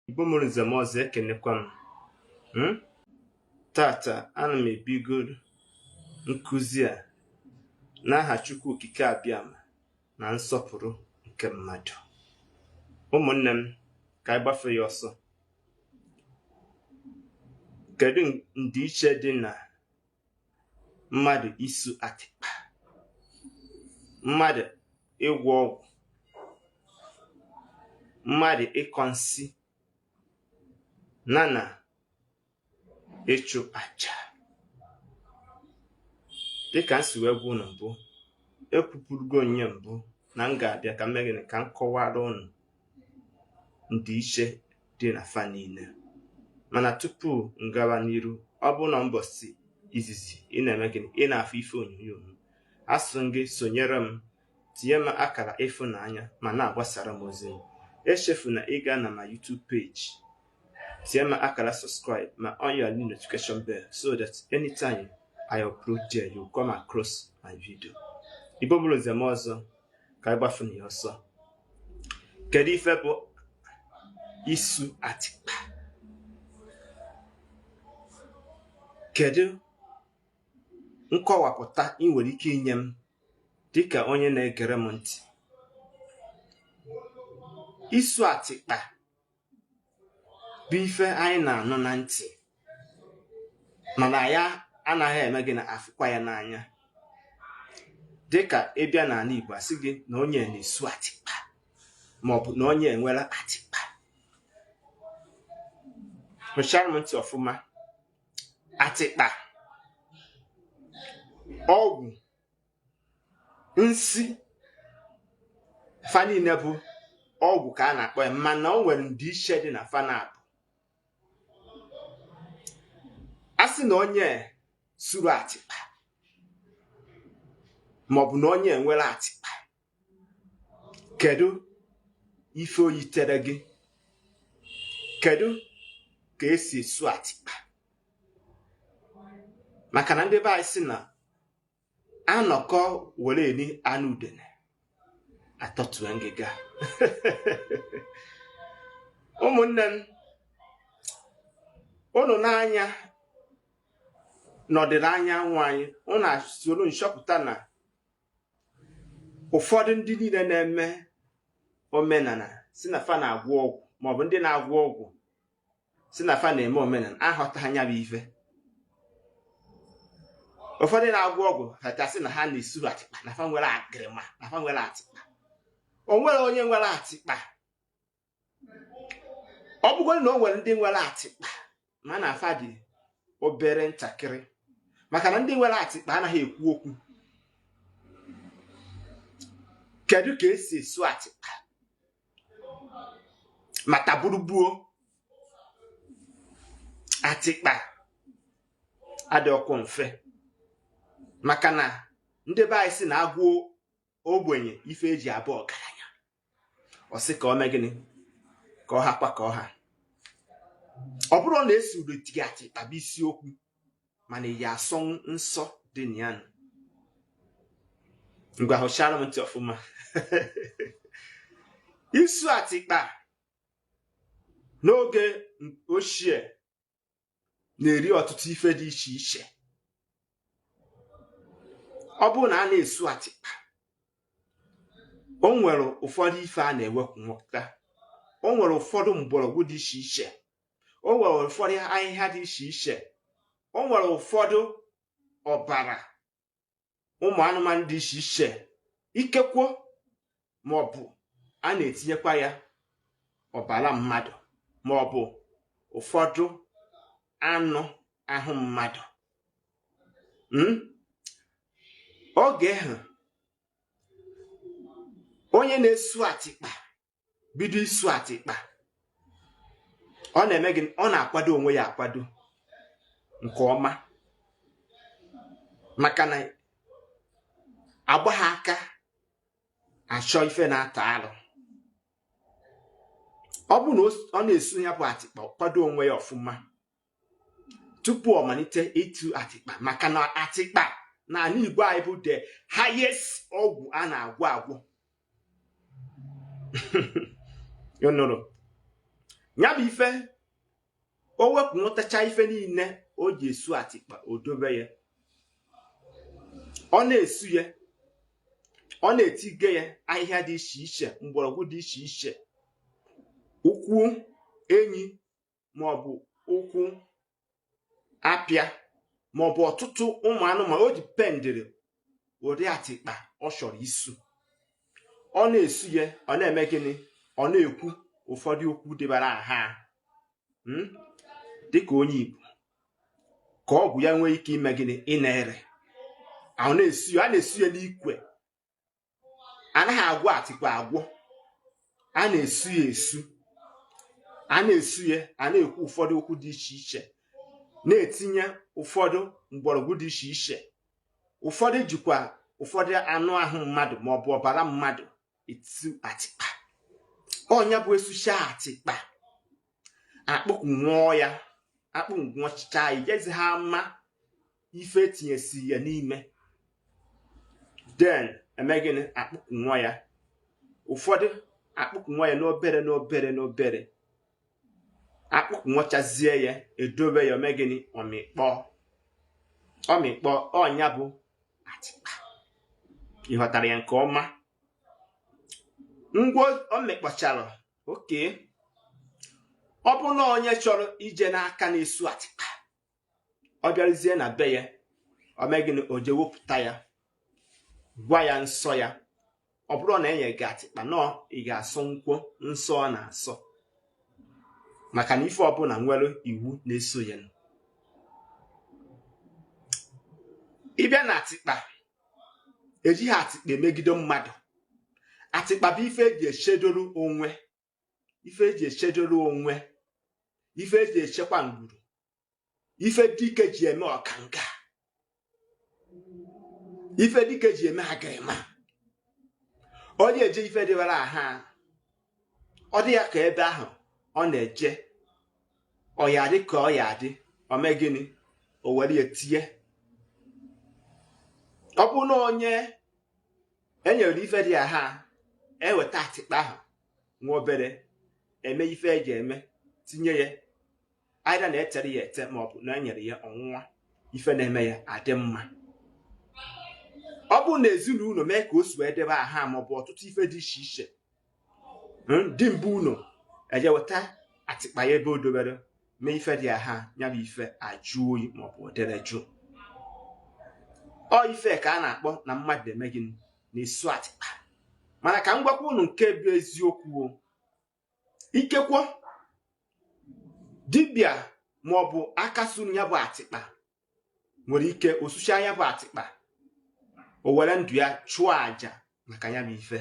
Igbo mụrụ nze mụọ ọzọ, ekenekwa m. Tata ana m ebigoro nkụzi a n'aha Chukwu Okike Abịama na nsọpụrụ nke mmadụ. Ụmụnne m, ka anyị gbafee ya ọsọ. Kedu ndịiche dị na mmadụ isu atịkpa, mmadụ ịgwọ ọgwụ, mmadụ ịkọ nsị na ịchụ aja? Dịka m si wee gwa unu mbụ, ekwupurugo nye mbụ na m ga-abịa ka m mee gịnị, ka m kọwara unu ndịiche dị na fa niile. Mana tupu m gawa n'iru, ọ bụrụ na mbọsị izizi ị na-eme gịnị, ị na-afụ ife onyonyo m, asị m gị sonyere m, tinye m akara ịfụnanya ma na-agbasara m ozi m. Echefuna ịga na ma YouTube page, tinye m akara subscribe ma on your notification bell so that anytime I upload there, you come across my video. Igbo bụrụ nze mụọ ọzọ, ka anyị gbafu ya ọsọ. Kedu ife bụ isu atịkpa? Kedu nkọwapụta ị nwere ike inye m dịka onye na-egere m ntị? Isu atịkpa bụ ife anyị na-anụ na ntị, mana ya anaghị eme gịnị, afụkwa ya n'anya. Dịka ị bịa n'ala Igbo, asị gị na onye na-esu atịkpa maọbụ na onye enwere atịkpa. Hụchara m ntị ọfụma. Atịkpa, ọgwụ, nsi, fa niile bụ ọgwụ ka a na-akpọ ya, mana o nwere ndịiche dị na fa naabọ. A sị na onye suru atịkpa maọbụ na onye nwere atịkpa, kedu ife o yitere gị? Kedu ka esi esu atịkpa? Maka na ndị be anyị sị na anọkọ were eni anụ udene atọtue ngịga. Ụmụnne m, unu n'anya n'ọdịda anyanwụ anyị, unu soro nchọpụta na ụfọdụ ndị niile na-eme omenala si na fa na-agwọ ọgwụ, maọbụ ndị na-agwọ ọgwụ si na fa na-eme omenala, aghọtaghị nya bụ ife. Ụfọdụ na-agwọ ọgwụ ha sị na ha na-esu atịkpa, na fa nwere akịrịma, na fa nwere atịkpa. O nwere onye nwere atịkpa. Ọ bụgoro na o nwere ndị nwere atịkpa, mana fa dị obere ntakịrị, maka na ndị nwere atịkpa anaghị ekwu okwu. Kedu ka esi esu atịkpa? Ma taburugbuo atịkpa adị ọkụ mfe, maka na ndị be anyị sị na agwa ogbenye ife eji abụ ọgaranya, ọ sị ka ọ mee gịnị, ka ọ hakwa ka ọ ha. Ọ bụrụ na esuru gị atịkpa bụ isiokwu, mana ị ya asọ nsọ dị na ya. Ngwa, hụchara m ntị ọfụma. Isu atịkpa n'oge ochie na-eri ọtụtụ ife dị iche iche. Ọ bụrụ na a na-esu atịkpa, o nwere ụfọdụ ife a na-ewepụta, o nwere ụfọdụ mgbọrọgwụ dị iche iche, o nwere ụfọdụ ahịhịa dị iche iche, o nwere ụfọdụ ọbara ụmụ anụmanụ dị iche iche, ikekwo ma ọ bụ a na-etinyekwa ya ọbara mmadụ ma ọ bụ ụfọdụ anụ ahụ mmadụ. Oge ahụ onye na-esu atịkpa bido isu atịkpa, ọ na-eme gịnị? Ọ na-akwado onwe ya akwado nke ọma, maka na agba ha aka achọ ife na-ata arụ. Ọ bụrụ na ọ na-esu ya bụ atịkpa, kwado onwe ya ọfụma tupu ọ malite ịtụ atịkpa, maka na atịkpa na ala Igbo anyị bụ the highest ọgwụ a na-agwọ agwọ. Nụrụ Ya bụ ife o wepụ, nwetacha ife niile o ji esu atịkpa, o dobe ya, ọ na-esu ya, ọ na-etige ya ahịhịa dị iche iche, mgbọrọgwụ dị iche iche, ụkwụ enyi maọbụ ụkwụ apịa maọbụ ọtụtụ ụmụ anụmanụ. O dependịrị ụdị atịkpa ọ chọrọ isu. Ọ na-esu ya, ọ na-eme gịnị? Ọ na-ekwu ụfọdụ okwu dịbara aha dịka onye Igbo, ka ọgwụ ya nwee ike ime gịnị? Ị na-ere. Ahụ na-esu ya, a na-esu ya n'ikwe. Anaghị agwọ atịkpa agwọ, a na-esu ya esu. A na-esu ya, a na-ekwu ụfọdụ okwu dị iche iche, na-etinye ụfọdụ mgbọrọgwụ dị iche iche. Ụfọdụ jikwa ụfọdụ anụ ahụ mmadụ maọbụ ọbara mmadụ etu atịkpa. Ọnya bụ esucha atịkpa, akpụkpụ nwụọ ya, akpụ nwụọchicha ya, ijezi ha ama ife etinyesi ya n'ime. Then eme gịnị? Akpụkpụ nwụọ ya. Ụfọdụ akpụkpụ nwụọ ya n'obere n'obere n'obere. Akpụkpụ nwụchazie ya, edobe ya, ome gịnị? Ọmịkpọ, ọmịkpọ. Ọnya bụ atịkpa. Ị ghọtara ya nke ọma? Ngwa, o mekpọchara oke. Ọ bụ na onye chọrọ ije n'aka na-esu atịkpa, ọ bịaruzie na be ya, o mee gịnị? O jee wepụta ya, gwa ya nsọ ya. Ọ bụrụ na enye gị atịkpa nọọ, ị ga-asọ nkwọ nsọ ọ na-asọ, maka na ife ọbụla nwere iwu na-eso ya. Ịbịa na atịkpa, ejighị atịkpa emegide mmadụ. Atịkpa bụ ife eji echedoro onwe, ife eji echedoro onwe, ife eji echekwa ngwuru, ife dike ji eme ọkanga, ife dike ji eme agịrịma. Onye eje ife dịbara aha, ọ dị ya ka ebe ahụ ọ na-eje ọ ya adị ka ọ ya adị. O mee gịnị? O were ya tie. Ọ bụ na onye enyere ife dị aha, eweta atịkpa ahụ nwa obere, eme ife eji eme, tinye ya aịda na etere ya ete maọbụ na enyere ya ọnwụnwa, ife na-eme ya adị mma. Ọ bụrụ na ezinụlọ mee ka o si wee debe aha maọbụ ọtụtụ ife dị iche iche, dị mbụ ụlọ eje weta atịkpa ya ebe o dobere, mee ife dị aha, ya bụ ife ajụ oyi maọbụ odere jụụ. Ọ ife ka a na-akpọ na mmadụ eme gịnị? Na-esu atịkpa. Mana ka m gwakwa unu nke bụ eziokwu o. Ikekwe dibịa maọbụ aka suru ya bụ atịkpa nwere ike osucha ya bụ atịkpa, o were ndụ ya chụọ àjà maka ya bụ ife.